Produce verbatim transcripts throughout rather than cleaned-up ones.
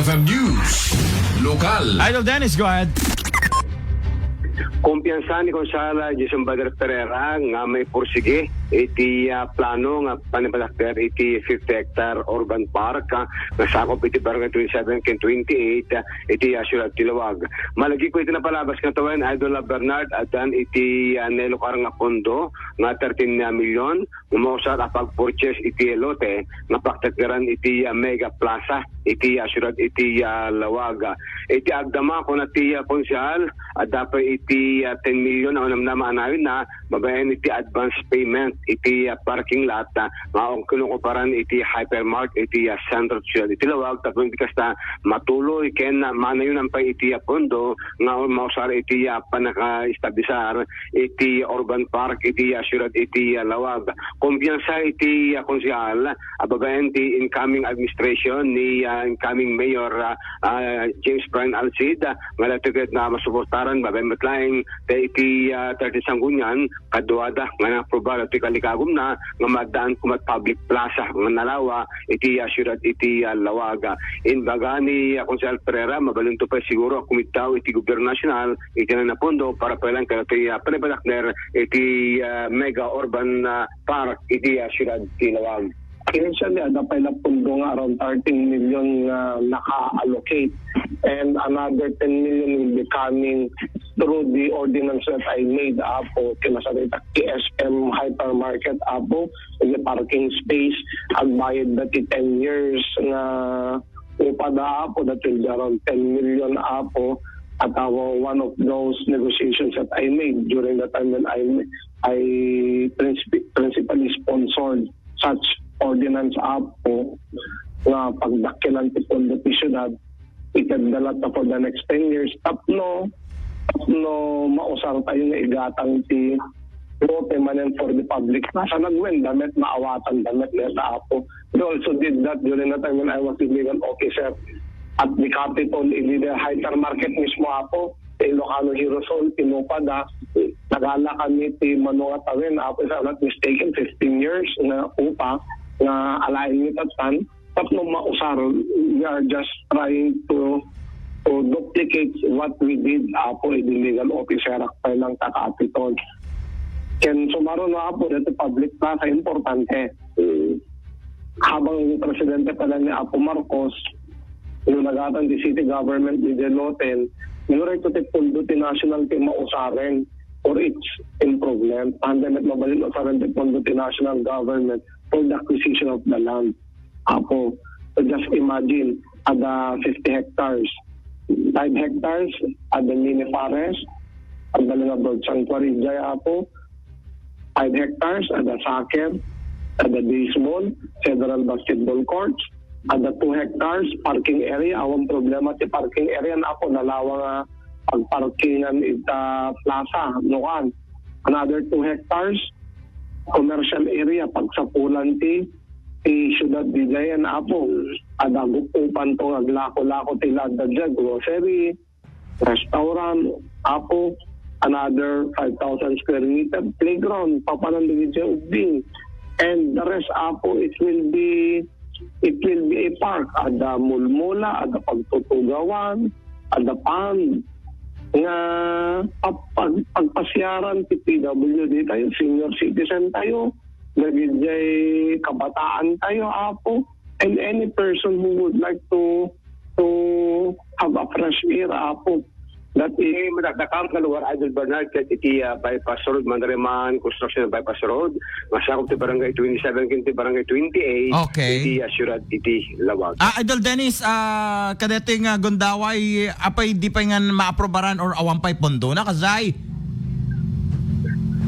F M News, lokal. Idol Dennis, go ahead. Kumpiyansa ni Konsehal Jason Bader Ferreira nga maipursigi iti, ah, plano nga panipadakder iti fifty hectare urban park, ah, nga sakup iti Barangay twenty-seven ken twenty-eight, ah, iti, ah, siyudad ti Laoag. Malagip iti napalabas nga tawen, Idol, ah, Bernard, addan iti, ah, nailukar nga pondo nga thirteen million nga mausar a pag-purchase iti lote nga pagtakderan iti, ah, Mega Plaza iti, ah, siyudad iti, ah, Laoag. Iti agdama, kuna ti, ah, Konsehal, adda pay iti, ah, ten million a namnama a naayonna babaen iti advance payment iti, ah, parking lot, ah, nga kinookuparan iti Hypermart iti, ah, sentro ti siyudad iti Laoag, tapno iti kasta matuloy ken, ah, manayonan pay iti, ah, pondo nga mausar iti, ah, pannakaestablisar iti urban park iti, ah, siyudad iti, ah, Laoag. Kumpiyansa iti, ah, Konsehal, ah, babaen ti incoming administration ni, ah, incoming Mayor, ah, ah, James Brian Alcid, ah, nga daytoy ket nga masuportaran babaen met laeng ta iti, ah, thirty Sangguniang kaduada nga naaprobar daytoy kalikagumna nga maaddaan koma ti public plaza nga nalawa iti, ah, siyudad iti, ah, Laoag. Imbaga ni, ah, Konsehal Ferreira, mabalinto pay siguro a kumiddaaw iti gobyerno nasional iti napondo para pay laeng kadaytoy, ah, panipadakder iti, ah, mega urban, ah, park iti, ah, siyudad ti Laoag. Initially, adda pay la pondo nga around thirteen million nga naka-allocate, and another ten million will be coming through the ordinance that I made, Apo, kinasarita ti S M Hypermarket, Apo, the parking space, agbayad na ti ten years nga upa da, Apo, that will be around ten million, Apo, at our, one of those negotiations that I made during the time when I, I princip-, principally sponsored such ordinance, Apo, nga pagdakkelan ti pondo ti syudad, ikaddala ta for the next ten years, tapno, tapno mausar tayo nga igatang ti lote manen for the public plaza. Nagwen damet, maawatan damet, deta, Apo. We also did that during the time when I was the legal officer at the Capitol, in the hypermarket mismo, Apo. Ti Ilocano Hero Zone, tinupada, nagala kami ti mano nga tawen, Apo, if I'm not mistaken, fifteen years nga upa nga alaen mi tattan. Tapno mausar, we are just trying to, to duplicate what we did, Apo, idi legal officer ak pa lang ta Capitol. Ken sumaruno, Apo, dito public plaza, importante. Mm. Habang presidente pa lang ni Apo Marcos, nunagatan ti city government ni Deloten, nuray to ti pondo ti national ti mausaren for its improvement. Anda met mabalin usaren ti pondo ti national government for the acquisition of the land. Apo, so just imagine, ada fifty hectares, five hectares, ada mini forest, ada nga bird sanctuary, jay, Apo, five hectares, ada soccer, ada baseball, several basketball courts, ada two hectares, parking area, awan problema ti parking area, Apo, nalawa nga pagparkingan ita plaza, nuan. Another two hectares, commercial area, pagsapulan ti, ti syudad diay, Apo. Ada gupupan to nga aglako-lako ti lada diay, grocery, restaurant, Apo, another five thousand square meter playground, papanan dagiti ubing. And the rest, Apo, it will be, it will be a park. Ada mulmula, ada pagtutugawan, ada pond. Nga pag-, pag-, pagpasiaran ti P W D tayo, senior citizen tayo, dagiti kabataan tayo, Apo, and any person who would like to, to have a fresh air, Apo. That is, eh, madakdakam nga lugar, Idol Bernard, ket iti, ah, bypass road, Mandareman, construction of bypass road, nga sakup ti barangay twenty-seven ken ti barangay twenty-eight, okay, iti, ah, siyudad iti Laoag. Ah, Idol Dennis, ah, kadeti nga gundaway, apay di pay ngan maaprobaran or awan pay pondo na, kasay?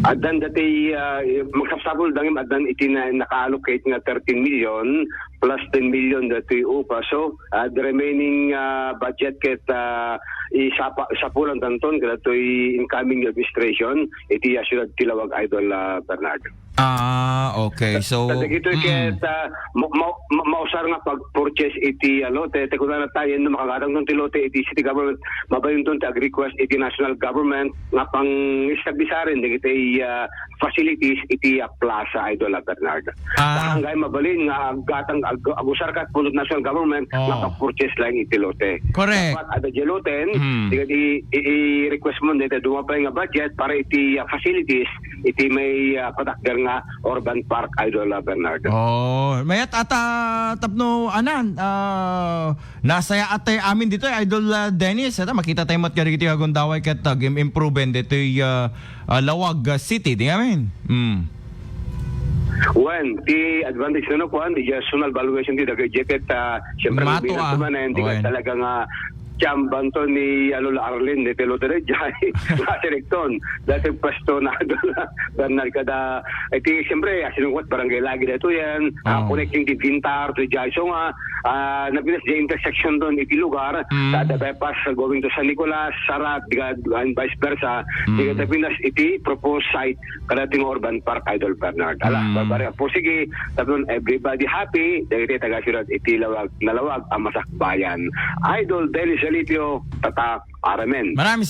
Addan dati, ah, magsapsapul dangim addan iti na, naka-allocate nga thirteen million plus ten million dati upa. So, ah, the remaining, ah, budget ket, ah, isapa-, isapulan tanton kadatoy incoming administration iti, ah, siyudad ti Laoag, Idol, ah, Bernard. Ah, okay. So, ta dagitoy mm. Ket, ah, ma-, ma-, ma-, mausar nga pag-purchase iti, ah, lote, ti kunana tayo, no, makagatangton ti lote iti city government, mabayonton ti ag-request iti national government nga pang-establisharen dagiti, ah, facilities iti, ah, plaza, Idol, ah, Bernard. Ah. Saan ngay mabalin nga aggatang, ag-, agusar kat pundot national government nga Oh. pag-purchase lang iti lote. Correct. Dapat ada di loten, Mm. di, di, i-, i-request mo dito dumapay nga budget para iti, ah, facilities, iti may, ah, patakder nga urban park, Idol, ah, Bernardo. Oh, mayat ata tapno anan, ah, nasaya atay amin dito, Idol, ah, Dennis. Ata makita tayo mat karigiti agundaway ket, ah, im-, improven dito, ah, ah, Lawag, ah, City, di amin. Mm. Wen, ti advantage na no, kuan, di zonal valuation ti dagay jacket, ah, siyempre, Mato, luminan ah. Tumanen, di ka Wen. Talaga nga, Chambanton ni, ano, la Arlene, ni Telo Tere, jay, nasirekton. Dati pwesto na, doon na, Bernard, kada, iti, siyempre, asin yung barangay lagi na ito yan, ah, Oo. Connecting the Vintar to Jai. So nga, ah, napinas the intersection doon, iti lugar, Mm. sa the bypass going to San Nicolas, Sarat, diga, and vice versa. Mm. Diga, napinas iti proposed site, kada ting urban park, Idol Bernard. Ala, Mm. barbari, po, sige, tapos everybody happy, dagiti taga Ciudad, iti lawag, nalawag, ang masakbayan. Idol Dennis Alipio, tatak, Aramen. Maraming